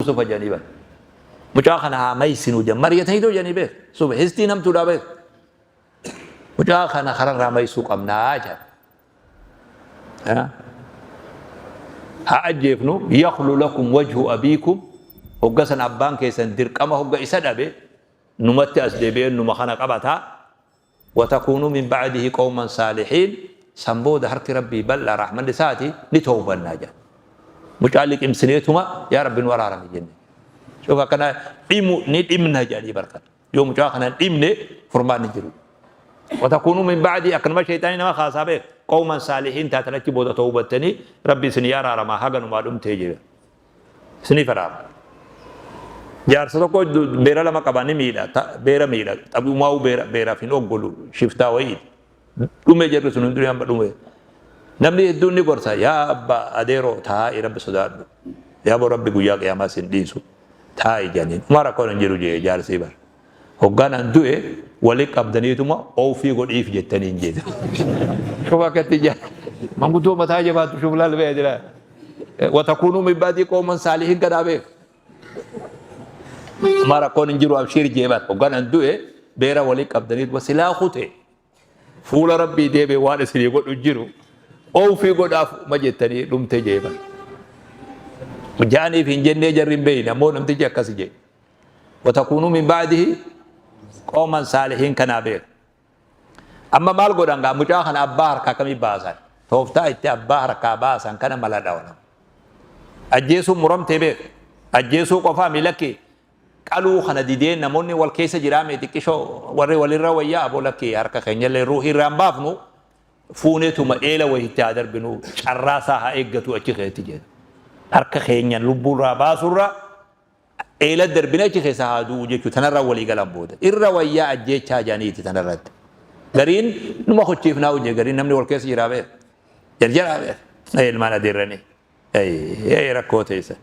Yuusufa jedhanii bara. Mucaa kana haa maysinuu jedhan. Mari'ataniitoo jedhanii beek. Suba histiin hamtuudhaa beek. Mucaa kana kararraa maysuu qabnaa jedhan. Haa ajjeefnu yakhlu lakum wajhu abiikum hogga san abbaan keessan dirqama hogga isa dhabe numatti as deebi'ee numa kana qabata. Watakuunuu min ba'dihi qawman saalihiin san booda harki Rabbii bal'aa rahmanni isaati ni tawbannaa jedhan. Mucaa liqimsineetuma yaa Rabbi nu araarami jenne. Shuf akkana dhimu ni dhimna jedhanii barkan. Yoo mucaa kana hin dhimne furmaanni hin jiru. Watakuunuu min ba'dii akkanuma shayxaanii nama kaasaa beek qawman saalihiin taatan achi booda tawbattanii Rabbi isin yaa araaramaa haganumaa dhumtee jedha. Isiniif araara. Jaarsa tokko beera lama qaba ni miidha beera miidha xabi'umaa'uu beera beeraaf hin oggolu shiftaa wayiiti. Dhume jarri sun hundinuu amma dhume. Namni hedduun ni gorsa yaa abba adeeroo taa'i rabbi sodaadhu. Yaa boo rabbi guyyaa qiyaamaa sin dhiisu taa'i jedhaniin. Uma rakkoon hin jiru jee jaarsii bara. Hoggaan an du'e wali qabdaniituma oofii godhiif jettaniin jedhe. Shuf akkatti jaa. Manguddoo mataa jabaattu shuf laal bee jira. Watakuunuu min baadii qooman saalihin kanaa beek. Uma rakkoon hin jiru abshiir jee bara. Hoggaan an du'e beera wali qabdaniituma silaa kute. Fuula rabbii deeme waan isinii godhu jiru oofii godhaaf ma jettanii dhumte jee bara. Jaaniif hin jennee jarri hin beeyne ammoo namtichi akkasi jee. Watakuunuu min ba'dihi qawman saalihiin kanaa beeku. Amma maal godhan gaa mucaa kana abbaa harkaa akkamii baasan? Tooftaa itti abbaa harkaa baasan kana mala dhawan. Ajjeesuun muramtee beeku. Ajjeesuu qofaa mi lakki qaluu kana didee namoonni wal keessa jiraa mee xiqqishoo warri walirra wayyaa aboo lakki harka keenyallee ruuhii irraan baafnu fuuneetuma eela wayitti haa darbinu carraa isaa haa eeggatu achi keessatti jedha. Harka keenyan lubbuurraa baasurra Eela darbine achi keessa haa du'u jechuu tanarra walii galan booda. Irra wayyaa ajjeechaa jedhaniiti tanarratti. Gariin numa kochiifnaa hojje gariin namni wal keessa jiraa beeka. Jarjaraa beeka. Ilmaan adeerranii. Rakkoo teessa.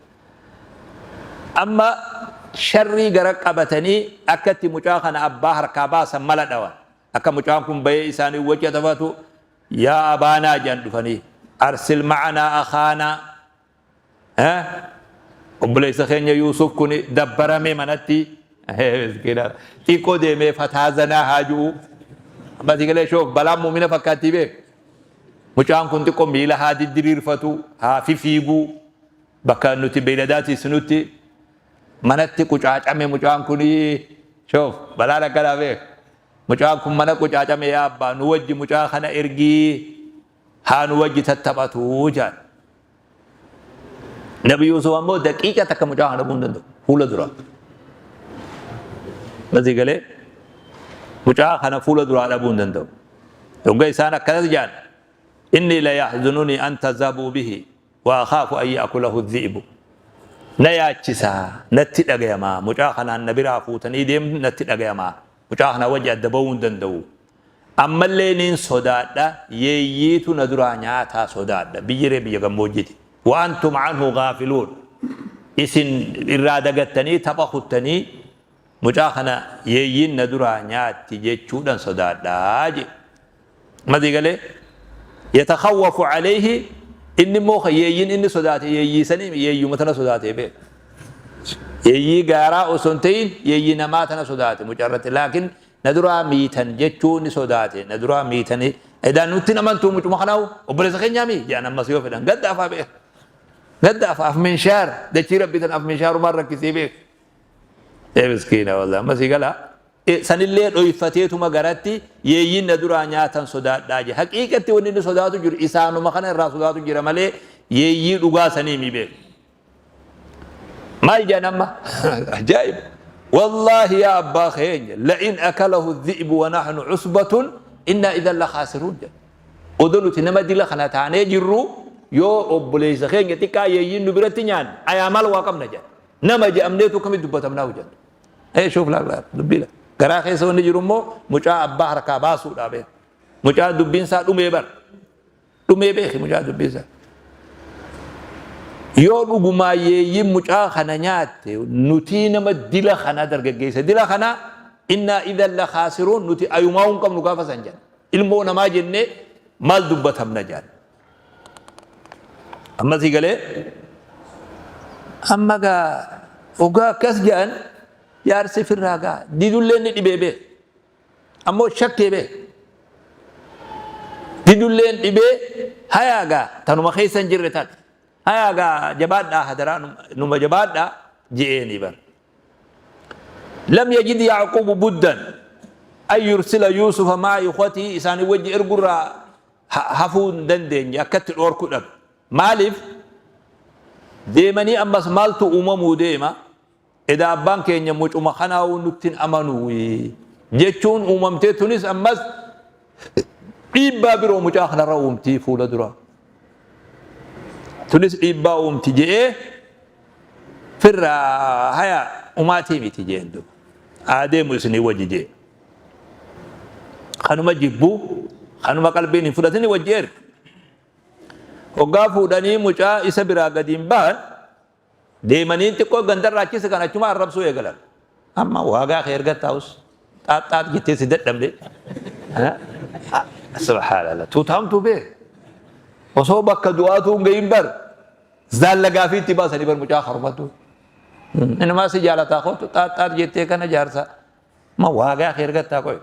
Amma sharrii gara qabatanii akka itti mucaa kana abbaa harkaa baasan mala dhawan. Akka mucaan kun bahee isaanii wajji taphatu yaa abaanaa jedhan dhufanii. Arsil ma'anaa akaanaa. Obboleessa keenya Yuusuf kun dabbarame manatti miskiina xiqqoo deemee fataa zanaa haa ju'u. Amma si galee shoof balaan muumina fakkaattii beek. Mucaan kun xiqqoo miila haa diddiriirfatu haa fifiigu bakka nuti beeyladaatii sinutti manatti qucaacame mucaan kun shoof balaan akkanaa beek. Mucaan kun mana qucaacame yaa abbaa nu wajji mucaa kana ergii haa nu wajji tattaphatu jaan. Nabi Yuusuf ammoo daqiiqa takka mucaa kana dhabuu hin danda'u. Fuula dura. Masii galee mucaa kana fuula duraa dhabuu hin danda'u. Yogga isaan akkanas jaan inni la yahzununi an tazhabuu bihi wa akhaafu an ya'kulahu dhi'bu. Na yaachisa natti dhagayama mucaa kanaan na biraa fuutanii deemtu natti dhagayama mucaa kana wajji adda ba'uu hin danda'u. Ammallee nin sodaadha, yeeyyiitu na duraa nyaataa sodaadha. Biyyi ree biyya gammoojjiti. Wa antum anhu gaafiluun. Isin irraa dagattanii tapha kuttanii mucaa kana yeeyyiin na duraa nyaatti jechuudhan sodaadha jedhe. Madii galee yatakawwafu alayhi inni immoo kan yeeyyiin inni sodaate yeeyyii sanii yeeyyuma tana sodaatee beeka. Yeeyyii gaaraa osoo hin ta'in yeeyyii namaa tana sodaate mucaa irratti laakiin Na duraa miitan jechuu ni sodaate. Na duraa miitanii edaa nutti hin amantuu mucuma kanaahu obboleessa keenyaa mii jedhan ammas yoo fedhan gadda afaa beeka. Gadda afaa af minshaar dachii rabbii tan af minshaarumaan rakkisee beeka. Ee miskiina wallah amma sii galaa. Sanillee dhoyfateetuma garatti yeeyyiin na duraa nyaatan sodaadhaa jedhe. Haqiiqatti wanni inni sodaatu jiru isaanuma kana irraa sodaatu jira malee yeeyyii dhugaa sanii mii beeka. Maal jedhan amma? Ajaa'iba! Wallaahi yaa abbaa keenya la'in akalahu dhi'bu wa nahnu usbatun innaa idan la khaasiruun jedhan. Odoo nuti nama dila kana taanee jirru yoo obboleessa keenya xiqqaa yeeyyiin nu biratti nyaanne ayaa maal waa qabna jedhan. Nama je'amneetu akkamitti dubbatamnaa jedhan. Ee shuuf laal laal dubbii laal. Garaa keessa wanni jiru immoo mucaa abbaa harkaa baasuudhaa beeku. Mucaa dubbiin isaa dhumee bara. Dhumee beeki mucaa dubbii isaa. Yoo dhugumaa yeeyyiin mucaa kana nyaatte nutii nama dila kana dargaggeessa dila kana innaa idan la kaasiruun nuti ayumaa hin qabnu gaafa san jedhan. Ilmoo namaa jennee maal dubbatamna jedhan. Amma sii galee amma gaa Hoggaa akkas jedhan jaarsi firraa gaa didullee ni dhibee beek. Ammoo shakkee beek. Didulleen dhibee hayaa gaa tanuma keessa hin jirre tan. Hayaa gaa jabaadhaa hadaraa numa jabaadhaa je'eeni bar. Lam yajid Yacquubu buddan an yursila Yuusufa ma'a ikhwatihi isaanii wajji ergurraa hafuu hin dandeenye akkatti dhoorku dhabe. Maaliif deemanii ammas maaltu uumamuu deema edaa abbaan keenya mucuma kanaa'uu nutti hin amanuu jechuun uumamtee tunis ammas dhiibbaa biroo mucaa kanarra uumtii fuula dura. Tunis dhiibbaa uumti je'ee firraa haya umaatii miti jeen duba. Adeemu isinii wajji jee. Kanuma jibbuu kanuma qalbiin hin fudhatini wajji erge. Hoggaa fuudhanii mucaa isa biraa gadi hin bahan deemanii xiqqoo gandarraa achi siqan achuma arrabsuu eegalan. Amma waagaa kee ergattaa us xaaxxaat jettee si dadhabde. Subhaanallah. Tuutaamtuu bee. Osoo bakka du'aatuu hin gahin bar zaalla gaafii itti baasanii bar mucaa harmatu. Inumaa si jaalataa kootu xaaxxaat jettee kana jaarsa. Ma waagaa kee ergattaa qoy.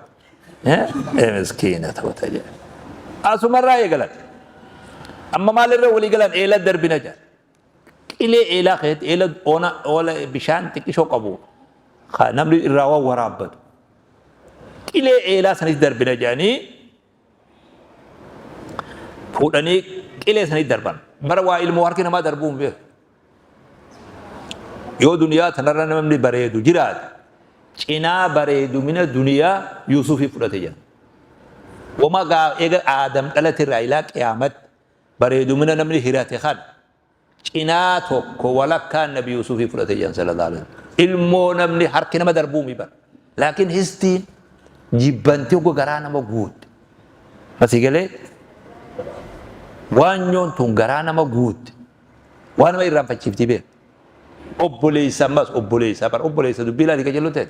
Ee miskiina ta'uta jedhe. Asumarraa eegalan. Amma maalirra walii galan eela darbina jedhan. Qilee eelaa keessatti eela ona oola bishaan xiqqishoo qabu namni irraa waan waraabbatu. Qilee eelaa sanis darbina jedhanii fuudhanii qilee sanitti darban. Bara waa ilmoo harki namaa darbuu hin beeku. Yoo duniyaa tanarra namni bareedu jiraate cinaa bareedumina duniyaa Yuusufii fudhate jedha. Wama gaa eega Aadam dhalate irraa ilaa qiyaamatti bareedumina namni hirate kana cinaa tokko walakkaan nabi Yuusufii fudhate jedhan sallallahu alaihi wasallam. Ilmoo namni harki nama darbuu mi bara. Laakiin histiin jibbantee ogga garaa nama guutte. Asii galee waanyoon tun garaa nama guutte. Waan nama irraanfachiifti beeku. Obboleessa ammas obboleessa bara obboleessa dubbii ilaalii qajeeluu ta'e.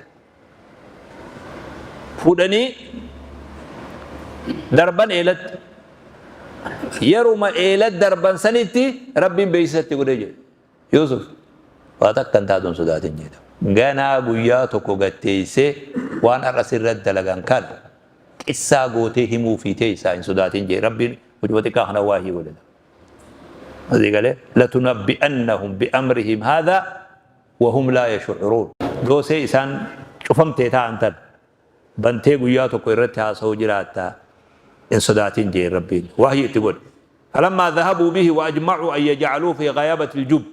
Fuudhanii darban eelatti. Yeruma eelatti darban sanitti Rabbiin beeksisatti godhee jedhe. Yuusuf waa takka hin taatu hin sodaatin jedhe. Ganaa guyyaa tokko gatteessee waan har'a sirratti dalagan kana qissaa gootee himuu fi teessaa hin sodaatin jedhe. Rabbiin mucuma xiqqaa kana waahii godhe. Asii galee latunabbi'annahum bi'amrihim haadhaa wahum laa yash'uruun. Doosee isaan cufamtee taa'an tan bantee guyyaa tokko irratti haasa'uu jiraatta hin sodaatin jeen Rabbiin wahyi itti godhe. Falammaa dhahabuu bihi wa ajma'uu an yaj'aluu fi ghayaabati al-jubb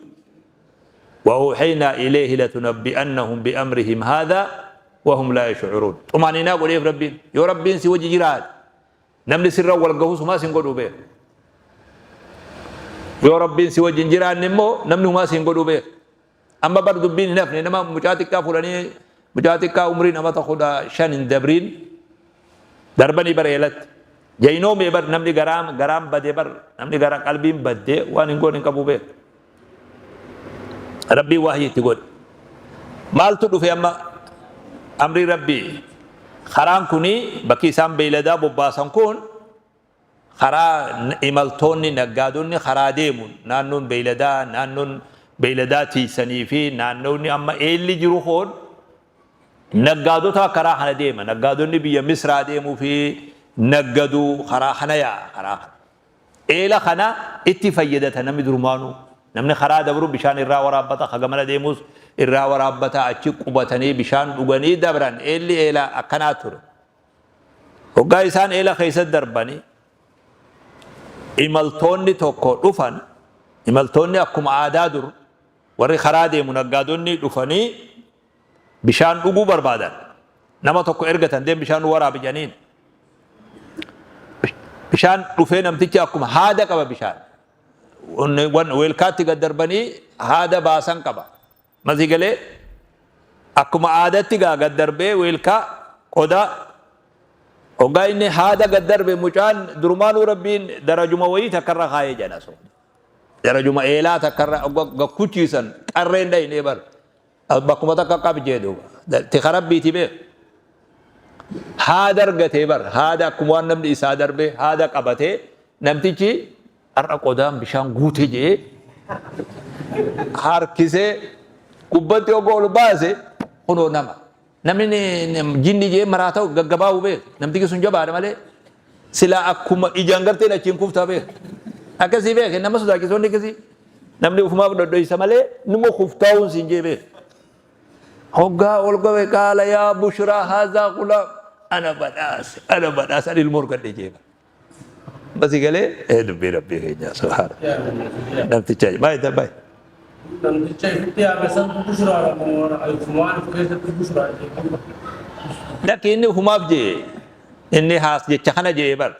wa awhaynaa ilayhi latunabbi'annahum bi'amrihim haadhaa wahum laa yash'uruun. Xumaaniinaa godheef Rabbiin yoo Rabbiin si wajji jiraate Namni sirra wal gahus humaa sin godhuu beeka. Yoo Rabbiin si wajjin jiraanne immoo namni humaa sin godhuu beeka. Amma bar dubbiin hin hafne nama mucaa xiqqaa fuudhanii mucaa xiqqaa umriin amata 15 hin dabriin darbanii bar eelatti. Jaynoomee bar namni garaan garaan bade bar namni gara qalbiin badde waan hin goone hin qabu beeka. Rabbiin wahyi itti godhe. Maaltu dhufe amma amrii Rabbii? Karaan kuni bakki isaan beeyladaa bobbaasan kun karaa imaltoonni naggaadonni karaa deemu naannoon beeyladaa naannoon beeyladaa tiisanii fi naannoonni amma eelli jiru kun naggaadota karaa kana deema. Naggaadonni biyya Misraa deemuu fi naggaduu karaa kana yaa'a karaa kana. Eela kana itti fayyadata namni durumaanuu. Namni karaa dabru bishaan irraa waraabbata, ka gamana deemus irraa waraabbata, achi qubatanii bishaan dhuganii dabran. Eelli eela akkanaa ture. Hoggaa isaan eela keessa darbani imaltoonni tokko dhufan, imaltoonni akkuma aadaa dur warri karaa deemu naggaadonni dhufanii bishaan dhuguu barbaadan. Nama tokko ergatan deem bishaan nu waraabi jedhaniin. Bishaan dhufee namtichi akkuma haada qaba bishaan. Weelkaatti gad darbanii haada baasan qaba. Masii galee akkuma aadatti gaa gad darbee weelkaa qodaa hoggaa inni haada gad darbe mucaan durumaanuu rabbiin darajuma wayii takkarra kaayee jedha so. Darajuma eelaa takkarra gakkuchiisan qarreen dhayinee bar. Bakkuma takka qab jee duuba. Tika rabbiiti beek. Haada argatee bar haada akkuma waan namni isaa darbe haada qabatee namtichi har'a qodaan bishaan guute jee harkisee Gubbatti hogga ol baase kunoo nama. Namni jinni jee maraa ta'u gaggabaa'u beek. Namtichi sun jabaadha malee silaa akkuma ijaan garteen achiin kuftaa beek. Akkasii beek nama sodaachisoonni akkasii. Namni ufumaaf dhodhoysa malee numa kuftaa'uun siin jee beek. Hoggaa ol gabe qaala yaa bushraa haazaa gulaam ana badhaase ana badhaase ani ilmoo argadhe jee. Basi galee ee dubbii rabbii keenyaa subhaana. Namticha baay'ee baay'ee. Namticha ifitti yaame santu bushraadha moo ifumaan of keessatti bushraa jee. Lakki inni ufumaaf jee inni haas jecha kana jee bar.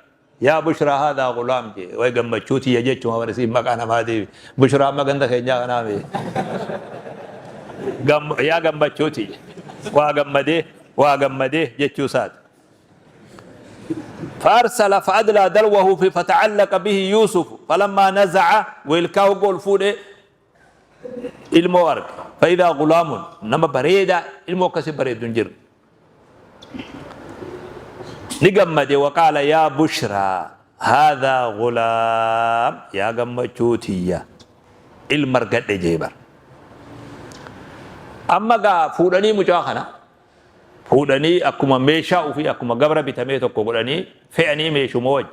Yaa bushraa haadhaa gulaam jee way gammachuu tiyya jechuma bar isiin maqaa namaa deebi. Bushraa amma ganda keenyaa kanaa mee. Yaa gammachuu tiyya waa gammadee waa gammadee jechuu isaati. فأرسل فأدلى دلوه في فتعلق به يوسف فلما نزع ويلكاه قول فوده ilmoo arge fa'idaa gulaamun nama bareedaa ilmoo akkasii bareedu hin jiru ni gammade waqaala yaa bushraa haadhaa gulaam yaa gammachuu tiyya ilma argadhe jee bar amma gaa fuudhanii mucaa kana fuudhanii akkuma meeshaa ofii akkuma gabra bitamee tokko godhanii fe'anii meeshuma wajji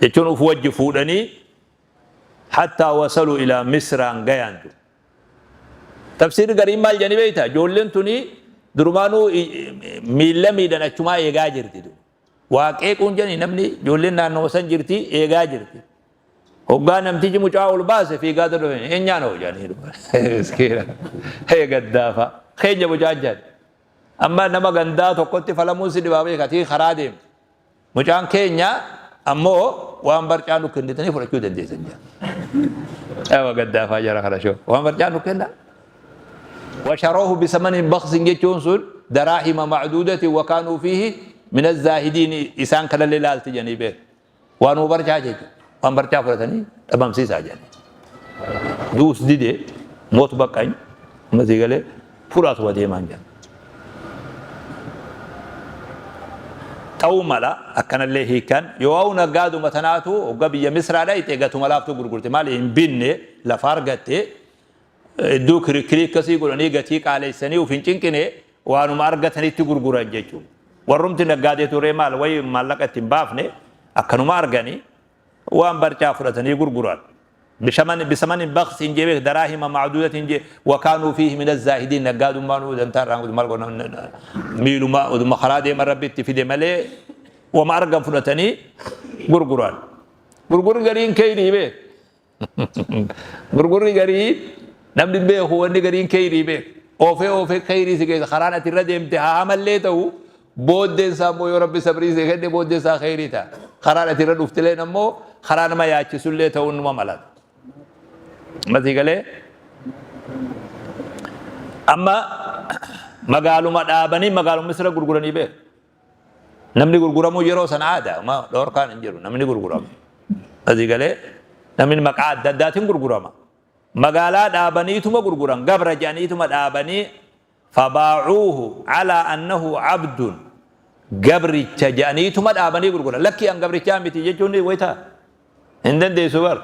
jechuun uf wajji fuudhanii hattaa wasaluu ilaa misraan gayaan jiru. Tafsiirri gariin maal jedhanii beektaa? Ijoolleen tuni durumaanuu miilla miidhan achumaa eegaa jirti. Waa qeequun jedhanii namni ijoolleen naannoo san jirti eegaa jirti. Hoggaa namtichi mucaa ol baase fiigaa dhufe eenyaan hoo jedhanii dhufe. Miskiina. Hee gaddaafa. Keenya mucaan jedhan. Amma nama gandaa tokkotti falamuun si dhibaa beekatii karaa deemte. Mucaan keenya ammoo waan barcaa nu kennitanii fudhachuu dandeessan jedhan. Ewa gaddaafaa jara kana shoo. Waan barcaa nu kenna. Washaroohu bisamanin baksin jechuun sun daraahima macduudatin wakaanuu fiihi min azaahidiin isaan kanallee laalti jedhanii beeku. Waanuma barcaa jechuudha. Waan barcaa fudhatanii dhabamsiisaa jedhanii. Du'us dide mootu baqqañ amma sii galee fudhatuma deemaan jedhan. Ta'uu mala akkanallee hiikan yoo ha'u naggaaduma tanaatu hogga biyya Misraa dhayxe gatuma laaftuu gurgurte maali hin binne lafa argatte Hedduu kirikkirii akkasii godhanii gatii qaaleessanii of hin cinqine waanuma argatanitti gurguran jechuudha. Warrumti naggaadee turee maal wayi maallaqa itti hin baafne akkanuma arganii waan barcaa fudhatanii gurguran. Bishaman bisamanin baksiin jee beek daraahima macduudatin jee wakaanuu fiihi mina zaahidiin naggaadummaan dantaa irraan maal godhan miiluma oduma karaa deeman rabbi itti fide malee wama argan fudhatanii gurguran. Gurgurri gariin keeyrii beek. Gurgurri garii namni hin beeku wanni gariin keeyrii beeku. Oofee oofee keeyrii si keessa karaan ati irra deemte haa hamallee ta'u booddeen isaa immoo yoo rabbi sabrii si kenne booddeen isaa keeyrii ta'a. Karaan ati irra dhuftileen ammoo karaa nama yaachisullee ta'uun numa malata. Masii galee amma magaaluma dhaabanii magaaluma misira gurguranii beeku. Namni gurguramuu yeroo sana aada ma dhoorkaan hin jiru namni gurgurama. Asii galee namni maqaa adda addaatiin gurgurama. Magaalaa dhaabaniituma gurguran gabra jedhaniituma dhaabanii fabaacuuhu calaa annahu abdun gabricha jedhaniituma dhaabanii gurguran. Lakkii an gabrichaa miti jechuun wayita hin dandeessu bar.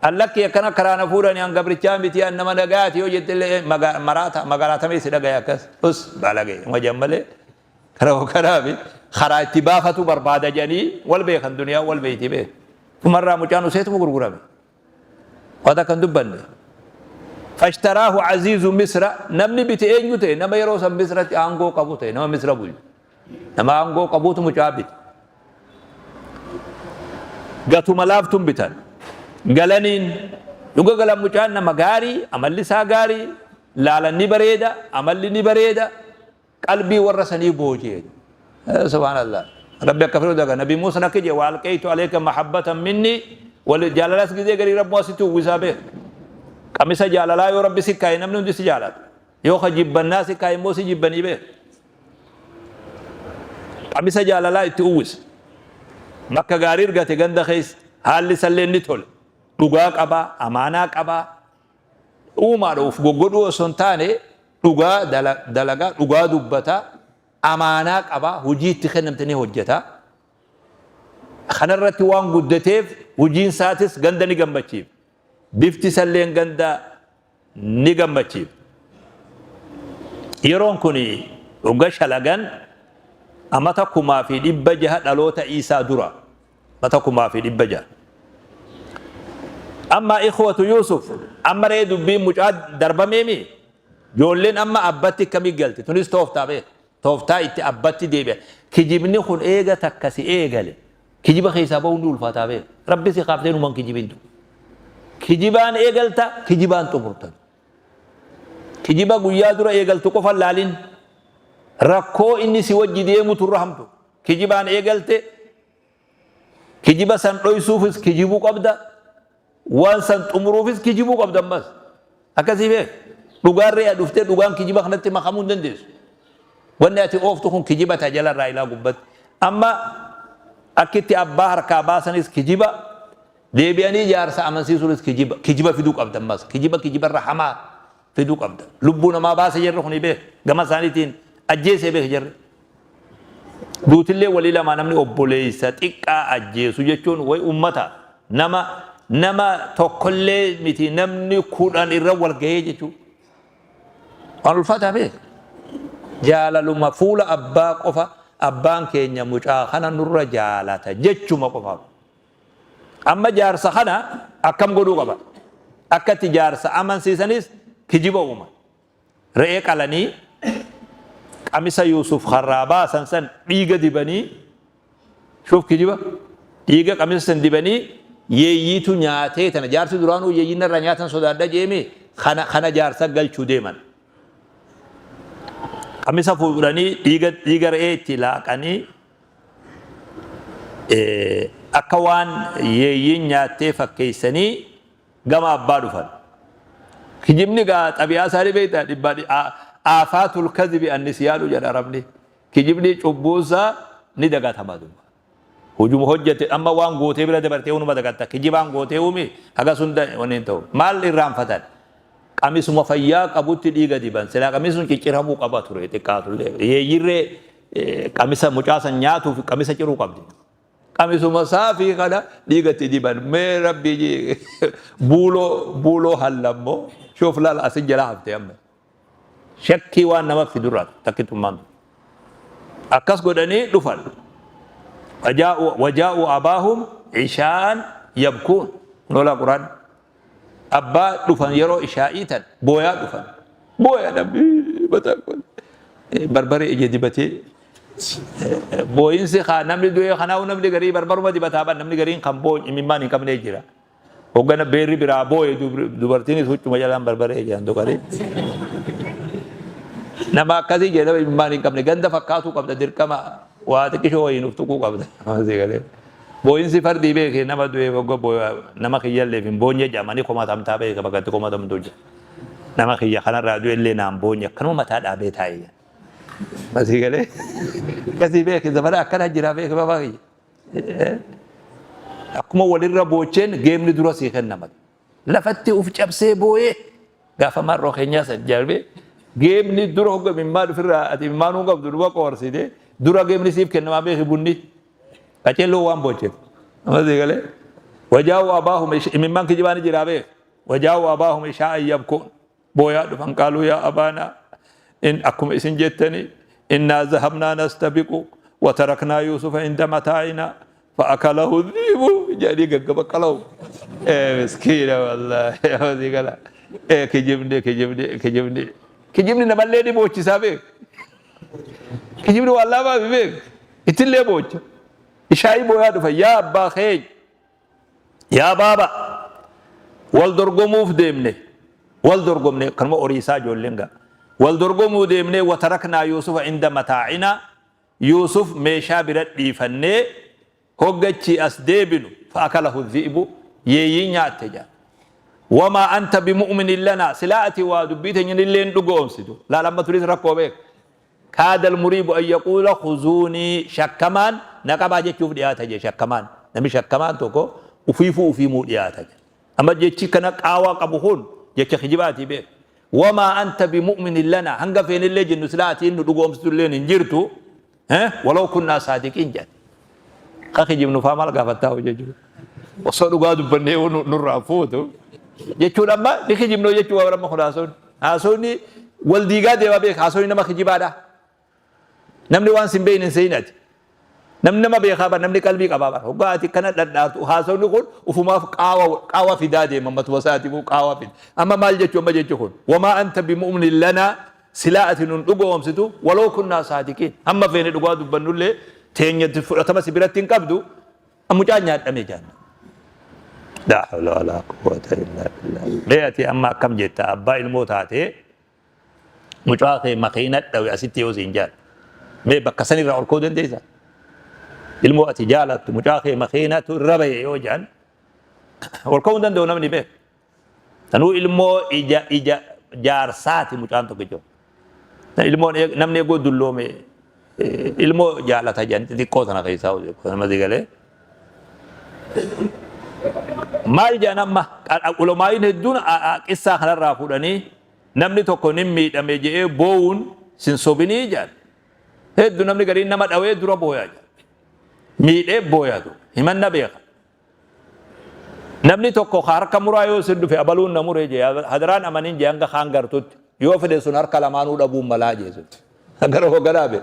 An lakkii akkana karaa na fuudhani an gabrichaa miti an nama nagaati yoo jettillee maraata magaalaa tamee si dhagaya akkas us balage wajan malee. Kanaaf karaa itti baafatu barbaada jedhanii wal beekan duniyaa wal beeyti beeku. Dhumarraa mucaan useetuma gurgurame. Waan akka hin dubbanne. Fashtaraahu aziizu Misra namni bite eenyu ta'e nama yeroo san Misratti aangoo qabu ta'e nama Misra bulchu. Nama aangoo qabuutu mucaa bite. Gatuma laaftuun bitan. Galaniin dhuga galan mucaan nama gaarii amalli isaa gaarii laalan ni bareeda amalli ni bareeda. Qalbii warra sanii booji'e. Subhaanallah. Rabbi akka fedhu daga. Nabi Muusaan akka jedhe waalqeeytu aleeka mahabbatan minni wal jaalalas gizee garii rabbu asitti uwwisaa beek. Qamisa jaalalaa yoo rabbi si kaa'e namni hundi si jaalata. Yoo ka jibbannaa si kaa'e immoo si jibbanii beek. Qamisa jaalalaa itti uwwisa. Bakka gaarii argate ganda keessa haalli isallee ni tole. Dhugaa qabaa, amaanaa qabaa, Uumaadha of goggodhuu osoo hin taane dhugaa dalagaa, dhugaa dubbata, amaanaa qaba, hojii itti kennamte ni hojjeta. Kanarratti waan guddateef hojiin isaatis ganda ni gammachiif. Bifti isalleen ganda ni gammachiif. Yeroon kun hogga shalagan amata 1600 dhaloota Iisaa dura. Amata 1600. Amma ikhwatu Yuusuf amma ree dubbiin mucaa darbameemi ijoolleen amma abbatti akkamii galti tunis tooftaa beeka. Tooftaa itti abbatti deebi'a. Kijibni kun eega takka si eegale kijiba keessaa bahuun ni ulfaataa beeka. Rabbi si kaaftee numan kijibintu. Kijibaan eegalta kijibaan xumurtan. Kijiba guyyaa dura eegaltu qofa hin laalin. Rakkoo inni si wajji deemutu irra hamtu. Kijibaan eegalte kijiba san dhoysuufis kijibuu qabda. Waan san xumuruufis kijibuu qabda ammas. Akkasii beek. Dhugaarree dhuftee dhugaan kijiba kanatti makamuu hin dandeessu. Wanni ati ooftu kun kijiba ta jalarraa ilaa gubbatti. Amma akkitti abbaa harkaa baasanis kijiba. Deebi'anii jaarsa amansiisuunis kijiba. Kijiba fiduu qabda ammas. Kijiba kijibarra hamaa fiduu qabda. Lubbuu namaa baase jarri kuni beek. Gama isaaniitiin ajjeesee beek jarri. Duutillee walii lamaa namni obboleessa xiqqaa ajjeesu jechuun way ummata nama nama tokkollee miti namni 10 irra wal gahee jechuudha. Waan ulfaataa beek. Jaalaluma fuula abbaa qofa abbaan keenya mucaa kana nurra jaalata jechuma qofaaf. Amma jaarsa kana akkam godhuu qaba? Akka itti jaarsa amansiisanis kijiba uuman. Re'ee qalanii qamisa Yuusuf harraa baasan san dhiiga dibanii shuuf kijiba dhiiga qamisa san dibanii yeeyyiitu nyaatee tana jaarsi duraanuu yeeyyiin narraa nyaatan sodaadha jeemi kana kana jaarsa galchuu deeman. Qamisa fuudhanii dhiiga dhiiga re'ee itti laaqanii akka waan yeeyyiin nyaattee fakkeessanii gama abbaa dhufan. Kijibni gaa xabi'aa isaanii beektaa dhibbaa aafaatul kadhibi annisyaanu jedha arabni. Kijibni cubbuunsaa ni dagatama duuba. Hujuma hojjette amma waan gootee bira dabartee hunuma dagatta. Kijibaan gootee uumi hagas hunda wanni hin ta'u. Maal irraanfatan? Qamisuma fayyaa qabutti dhiiga diban. Silaa qamisni sun cicciramuu qaba ture xiqqaatullee. Yeeyyirree qamisa mucaa san nyaatuuf qamisa ciruu qabdi. Qamisuma saafii kana dhiiga itti diban. Mee rabbii jee buuloo buuloo hallammoo shoof laala asin jalaa hafte amma. Shakkii waan nama fidurraa takkittummaan tun. Akkas godhanii dhufan. Wajaa'u abaahum ishaa'an yabkuun. Lolaa quraan. Abbaa dhufan yeroo ishaa'ii tan booyaa dhufan. Booyaa namni mataa kun barbaree ija dibatee booyinsi kaa namni du'ee kanaa'u namni garii barbaruma dibataa ban namni gariin kan boo'u imimmaan hin qabnee jira. Hoggana beerri biraa booye dubartiinis huccuma jalaan barbaree ijaan tuqanii. Nama akkasii jedhama imimmaan hin qabne ganda fakkaatuu qabda dirqama waa xiqqishoo wayiin uf tuquu qabda. Booyinsi fardii beeke nama du'eef hogga booya nama kiyyalleef hin boonye jedhama ni komatamtaa beeka bakka itti komatamtu jira. Nama kiyya kanarraa du'ellee naan boonye akkanuma mataa dhaabee taa'e jedha. Masii galee akkasii beeke zamana akkana jira beeke babaa kiyya. Akkuma walirra boocheen geemni dura sii kennama. Lafatti uf cabsee booyee gaafa marroo keenyaa san jarbee geemni dura hogga imimmaan ofirraa ati imimmaanuu qabdu dhuma qoorsite dura geemni siif kennamaa beeki bunni. Qaceelloo waan boocheef. Amma sii galee. Wajaa'u abaahum imimmaan kijibaa ni jiraa beek. Wajaa'u abaahum ishaa'an yabkuun. Booyaa dhufan qaaluu yaa abaanaa in akkuma isin jettanii innaa zahabnaa nastabiqu wataraknaa yuusufa inda mataa'inaa fa'akalahu dhiibu jedhanii gaggaba qalau. Ee miskiina wallaahi amma sii gala. Ee kijibni kijibni kijibni kijibni namallee ni boochisaa beek. Kijibni waan laafaa fi beek. Ittillee boocha. Ishaayii booyaa dhufa yaa abbaa keenya. Yaa baaba wal dorgomuuf deemne wal dorgomne kanuma oriisaa ijoolleen gaa. Wal dorgomuu deemnee wataraknaa Yuusufa inda mataacinaa Yuusuf meeshaa bira dhiifannee hoggachii as deebinu fa'akalahu dhi'bu yeeyyii nyaatte jaa. Wamaa anta bimu'minin lanaa silaa ati waa dubbii teenyanillee hin dhugoomsitu. Laal amma turis rakkoo beek. Kaada almuriibu an yaquula khuzuunii shakkamaan na qabaa jechuuf dhiyaata jee shakkamaan. Namni shakkamaan tokko ufiifuu ufiimuu dhiyaata jee. Amma jechi kana qaawaa qabu kun jecha kijibaatii beek. Wamaa anta bimu'minin lanaa hanga feenillee jennu silaa ati nu dhugoomsitulleen hin jirtu. Walaw kunnaa saadiqiin jedhan. Ka kijibnu faa maal gaafattaa hojii jechuudha. Osoo dhugaa dubbannee nurraa fuutu jechuun amma ni kijibnoo jechuu waan amma kun haasawni. Haasawni Wal diigaa deema beeka haasawni nama kijibaadha. Namni waan sin beeyne hin sehin ati. Namni nama beekaa bar namni qalbii qabaa bar. Hoggaa ati kana dhadhaartu haasawni kun ufumaaf qaawa qaawa fidaa deema matuma isaatiifuu qaawa fida. Amma maal jechuu amma jechi kun wamaa anta bimu'minin lanaa silaa ati nun dhugoomsitu waloo kunnaa saadiqiin hamma feene dhugaa dubbannullee teenya fudhatama si biratti hin qabdu mucaan nyaadhame jaanna. Laa hawla walaa quwwata illaa billah. Mee ati amma akkam jetta abbaa ilmoo taatee mucaa kee makiina dhawe asitti yoo siin jaal mee bakka san irraa ol ka'uu dandeessa? Ilmoo ati jaalattu mucaa kee makiinatu irra bahe yoo jaan ol ka'uu hin danda'u namni beeku. Tanuu ilmoo ija ija jaarsaati mucaan tokkicho. Ilmoon namni eegoo dulloome ilmoo jaalata jedhan xixiqqoo tana keessaa nama galee. Maal jedhan amma ulamaa'iin hedduun qissaa kanarraa fuudhanii namni tokko nin miidhame je'ee boowuun sin sobinii jedhan. Hedduu namni gariin nama dhawee dura booyaa jedhan. Miidhee booyaatu himanna beeka. Namni tokko ka harka muraa yoo sin dhufe abaluun na mure jee hadaraan amanin jee hanga kaan gartutti yoo fedhe sun harka lamaanuu dhabuun malaa jee sun. Gara hogganaa be.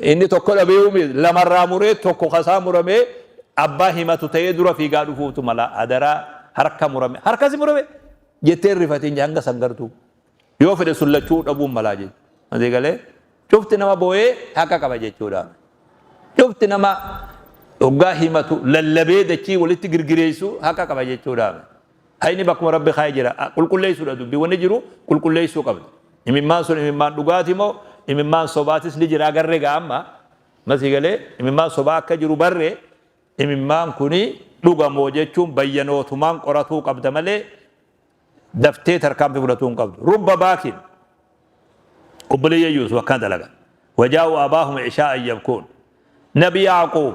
Inni tokko dhabee uumi lamarraa muree tokko kasaa muramee abbaa himatu ta'ee dura fiigaa dhufuutu mala hadaraa harka murame harkasi murame jettee hin rifatin jee hanga san gartuu. Yoo fedhe sun lachuu dhabuun malaa jee. Asii galee cufti nama booyee haqa qaba jechuudha. Cufti nama hoggaa himatu lallabee dachii walitti girgireessu haqa qaba jechuudha. Hayni bakkuma rabbi kaa'ee jira. Qulqulleessuudha dubbii wanni jiru qulqulleessuu qabda. Imimmaan sun imimmaan dhugaati moo imimmaan sobaatis ni jira agarree gaa amma. Masii galee imimmaan sobaa akka jiru barree imimmaan kuni dhuga moo jechuun bayyanootumaan qoratuu qabda malee daftee tarkaanfii fudhatuu hin qabdu. Rubba baakin obboleeyyan Yuusuf akkana dalagan. Wajaa'u abaahum ishaa'an yabkuun. Nabi Yaaquub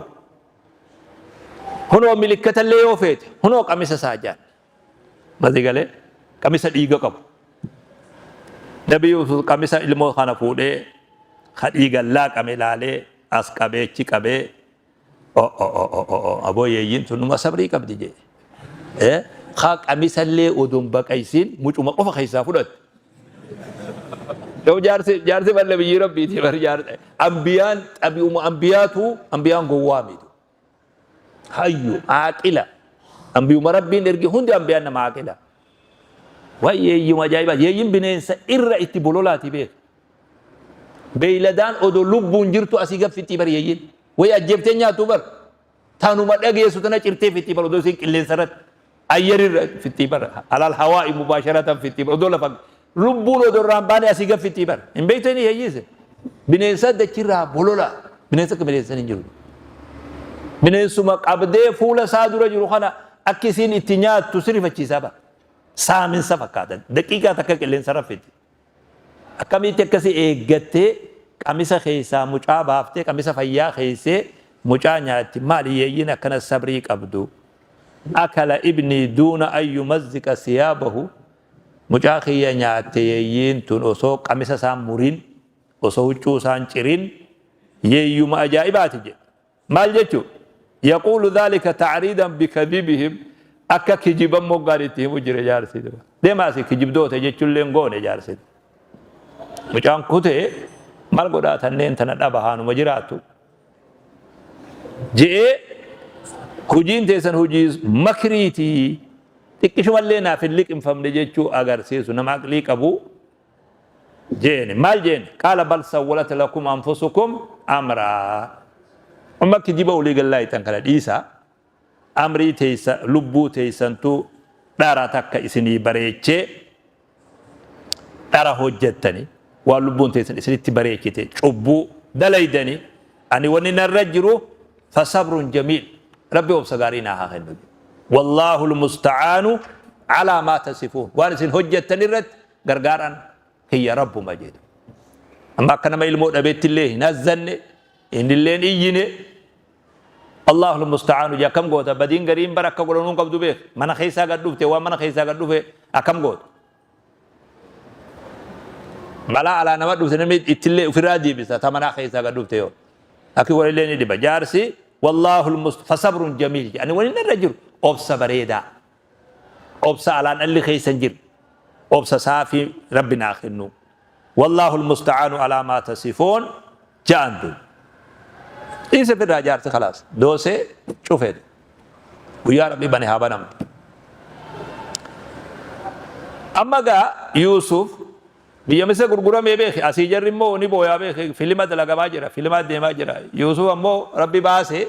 hunoo milikkatallee yoo feete hunoo qamisa isaa jaan. Masii galee qamisa dhiiga qabu. Nabi Yuusuf qamisa ilmoo kana fuudhee ka dhiigan laaqame laalee as qabee achi qabee Aboo yeeyyiin tun numa sabrii qabdi jee. Kaa qamisallee odoo hin baqaysiin mucuma qofa keessaa fudhatte. Yoo jaarsi jaarsi balle biyyii rabbiiti bar jaarsi ambiyaan xabi'uma ambiyaatu ambiyaan gowwaa miti. Hayyu aaqila ambiyuma rabbiin erge hundi ambiyaan nama aaqila. Waa yeeyyuma ajaa'ibaa yeeyyiin bineensa irra itti bololaati beeka. Beeyladaan odoo lubbuun jirtu asii gad fixxii bar yeeyyiin. Way ajjeeftee nyaattu bar. Tanuma dhageessu tana cirtee fixxii bar odoo isiin qilleensa irratti ayyarirra fixxii bar. Alal hawaa'i mubaasharatan fixxii bar odoo lafa lubbuun odoo irraa hin baane asii gad fixxii bar. Hin beektanii yeeyyiise. Bineensa dachirraa bolola. Bineensa akka bineensa hin jiru. Bineensuma qabdee fuula isaa dura jiru kana akki isiin itti nyaattu si rifachiisaa bar. Saaminsa fakkaata. Daqiiqaa takka qilleensa irra fixxi. Akkamitti akkasi eeggattee qamisa keessaa mucaa baaftee qamisa fayyaa keessee mucaa nyaatti maali yeeyyiin akkana sabrii qabdu akala ibnii duuna an yumazziqa siyaabahu mucaa kiyya nyaatte yeeyyiin tun osoo qamisa isaan murin osoo huccuu isaan cirin yeeyyuma ajaa'ibaati jedhe Maal jechu? Yaquulu dhaalika ta'riidan bikadhibihim akka kijiban moggaan itti himu jira jaarsi. Deemaa asii kijibdoota jechuullee hin goone jaarsi. Mucaan kutee maal godhaa tanneen tana dhaba haanuma jiraattu. Je'ee hujiin teessan hujii makriitii xiqqishumallee naaf hin liqimfamne jechuu agarsiisu nama aqlii qabu jeeni maal jeeni qaala bal sawwalat lakum anfusukum amraa amma kijiba olii gallaaytan kana dhiisa amrii teeysa lubbuu teeysantu dhara takka isinii bareechee dhara hojjattani waan lubbuun teessan isinitti bareechite cubbuu dalaydani ani wanni narra jiru fasabrun jamiil rabbi obsa gaarii naa haa kennu wallaahu lmusta'aanu calaa maa tasifuun waan isin hojjattan irratti gargaaraan kiyya rabbuma jedhu. Amma akka nama ilmoo dhabeetti illee hin hazzanne, innillee hin iyyine. Allahul musta'aanu jee akkam goota badiin gariin bara akka godhanuu hin qabdu beek mana keessaa gad dhufte waan mana keessaa gad dhufe akkam goota. Balaa alaa nama dhufte namni ittillee ofirraa deebisa ta manaa keessaa gad dhufte yoo. Akki godhallee ni dhiba jaarsi wallaahul must fasabrun jamiil jedhani wani narra jiru obsa bareedaa. Obsa alaan dhalli keessa hin jirre. Obsa saafii Rabbi naa kennu. Wallaahu almusta'aanu alaa maa tasifuun ja'an duuba. Dhiise firraa jaarsi khalaas doosee cufe. Guyyaa Rabbi bane haa banamtu. Amma gaa Yuusuf biyya Misra gurguramee beeki, asii jarri immoo ni booyaa beeki, filima dalagamaa jira, filimaa deemaa jira. Yuusuf ammoo Rabbi baase.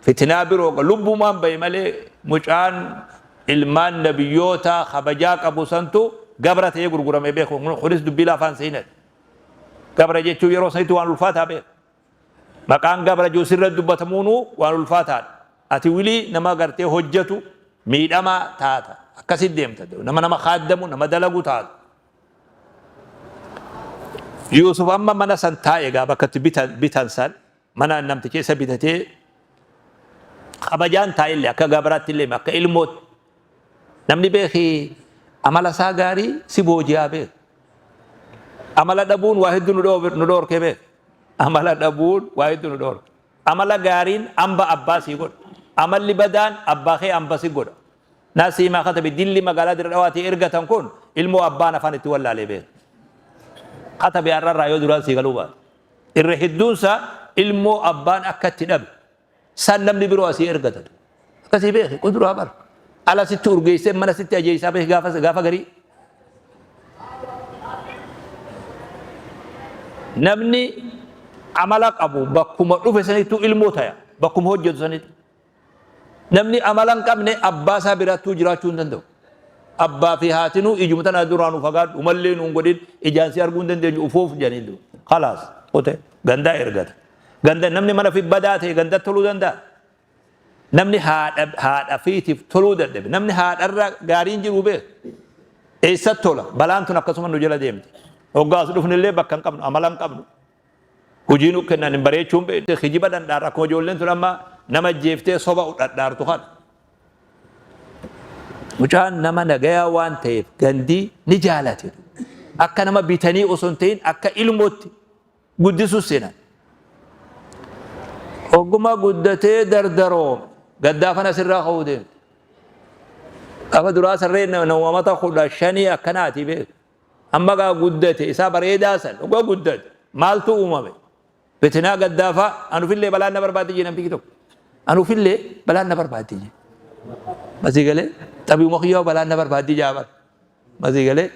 Fitinaa biroo lubbumaan bahe malee mucaan ilmaan nabiyyootaa kabajaa qabu santu gabra ta'ee gurguramee beeku. Kunis dubbii laafaan seenan. Gabra jechuun yeroo sanitti waan ulfaataa beeku. Maqaan gabra jiru sirra dubbatamuunuu waan ulfaataadha. Ati wilii nama gartee hojjetu miidhamaa taata. Akkasitti deemta. Nama nama kaaddamu, nama dalagu taata. Yuusuf amma mana san taa'e egaa bakka itti bitan san mana namticha isa bitatee kabajaan taa'ellee akka gabraatti illee akka ilmootti namni beeki amala isaa gaarii si booji'aa beeka. Amala dhabuun waa hedduu nu dhoorkee beeka. Amala dhabuun waa hedduu nu dhoorke. Amala gaariin amba abbaa sii godha. Amalli badaan abbaa kee amba si godha. Naasii maa katabi dilli magaalaa Dirre Dhawaatii ergatan kun ilmoo abbaan afaan itti wallaalee beeka. Katabi har'arraa yoo duraan sii galuu baate. Irra hedduunsaa ilmoo abbaan akka itti dhabe san namni biroo asii ergatan. Akkasii beeki quduraa bara. Ala sitti urgeessee mana sitti ajeessaa beeki gaafa gaafa garii. Namni amala qabu bakkuma dhufe sanittuu ilmoo taya. Bakkuma hojjetu sanitti. Namni amala hin qabne abbaa isaa birattuu jiraachuu hin danda'u. Abbaa fi haatinuu ijuma tana duraa nu fagaadhu umallee nuun godhin ijaan si arguu hin dandeenyu ufoof jedhanii du'u. Khalaas qote gandaa ergata. Ganda namni mana fi badaa ta'e ganda toluu danda'a. Namni haadha haadha fiitiif toluu dadhabe. Namni haadharra gaariin jiru beeku. Eessatti tola? Balaan tun akkasuma nu jala deemti. Hoggaa as dhufnillee bakka hin qabnu amala hin qabnu. Hujii nu kennan hin bareechuu hin beeknu. Kijiba dhandhaarra akkuma ijoolleen tun amma nama jeeftee soba dhadhaartu kana. Mucaan nama nagayaa waan ta'eef gandii ni jaalate. Akka nama bitanii osoo hin ta'in akka ilmootti guddisuu seenan. Oguma guddatee dardaroome gaddaafan asirraa ka'uu deemte. Gaafa duraa sarree nama mata 15 akkanaati beeku. Amma gaa guddate isaa bareedaa san dhuga guddate maaltu uumame? Fitinaa gaddaafaa anufillee balaan na barbaaddi jee namtichi tokko. Anufillee balaan na barbaaddi jee. Masii galee xabiuma kiyyaa balaan na barbaaddi jaa bar. Masii galee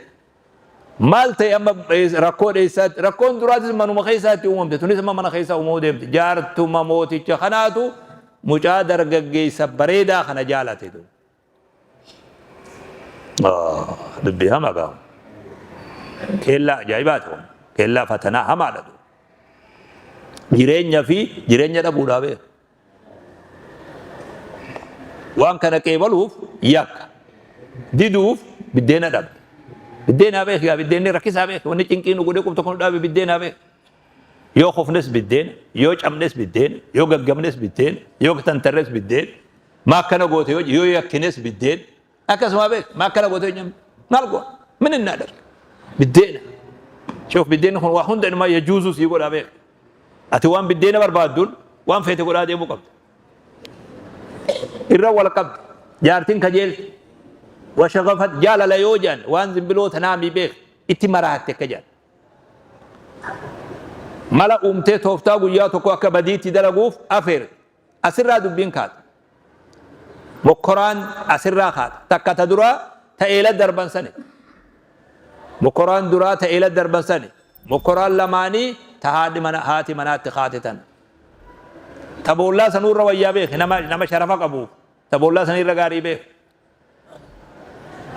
maal ta'e amma rakkoo dheessaatti rakkoon duraatis manuma keessaatti uumamte tunis amma mana keessaa uumamuu deemte jaartuma mooticha kanaatu mucaa dargaggeessa bareedaa kana jaalate. Dubbii hamaa qabu. Keellaa ajaa'ibaati kun. Keellaa fatanaa hamaadha. Jireenya fi jireenya dhabuudhaa beeku. Waan kana qeebaluuf yakka. Diduuf biddeena dhabde. Biddeenaa beeki gaa biddeenni rakkisaa beeki. Wanni cinqii nu godhee qubta kun dhaabe biddeenaa beeki. Yoo kufnes biddeena, yoo cabnes biddeena, yoo gaggabnes biddeena, yoo tantarres biddeena. Maa akkana goote yoo yoo yakkines biddeen akkasuma beek maa akkana goote yoo jennu maal goona min innaa darga biddeena shoof biddeenni kun waa hunda inumaa yajuuzuu sii godhaa beek ati waan biddeena barbaadduun waan feete godhaa deemuu qabda irra wal qabdi jaartiin kajeelti washagafat jaalala yoo jedhan waan zimbiloo tanaamii beek itti maraatte akka jedhan mala uumtee tooftaa guyyaa tokko akka badiitti dalaguuf afeerte Asirraa dubbiin kaata. Mokkoraan asirraa kaata. Takka ta duraa ta eela darban sani. Mokkoraan duraa ta eela darban sani. Mokkoraan lamaanii ta haadhi mana haati manaatti kaate tana. Ta boollaa sanuurra wayyaa beeki nama nama sharafa qabuuf. Ta boollaa sanirra gaarii beeki.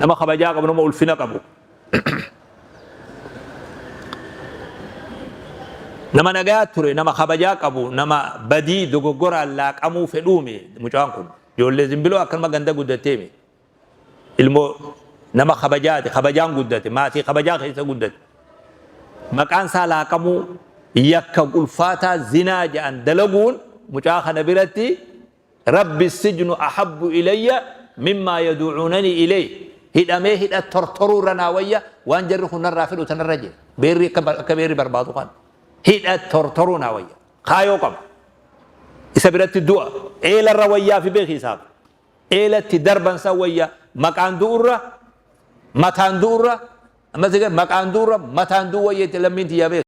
Nama kabajaa qabu nama ulfina qabu. Nama nagaa ture nama kabajaa qabu nama badii dogoggoraan laaqamuu fedhuumi mucaan kun. Ijoollee zimbiloo akkanuma ganda guddatteemi. Ilmoo nama kabajaati kabajaan guddate maatii kabajaa keessa guddate. Maqaan isaa laaqamuu yakka ulfaataa zinaa jedhan dalaguun mucaa kana biratti Rabbi sijnu ahabbu ilayya mimmaa yadu'uunanii ilayh hidhamee hidha tortoruu irra naa wayya waan jarri kun narraa fedhu tanarra jee beerri akka beerri barbaadu kana hidha tortoruu naa wayya kaayoo qaba isa biratti du'a eelarra wayyaa fi beeki isaaf eelatti darban san wayya maqaan du'urra mataan du'urra. Amma si maqaan duurra mataan duwwa jetti lammiin tiyyaa beeku.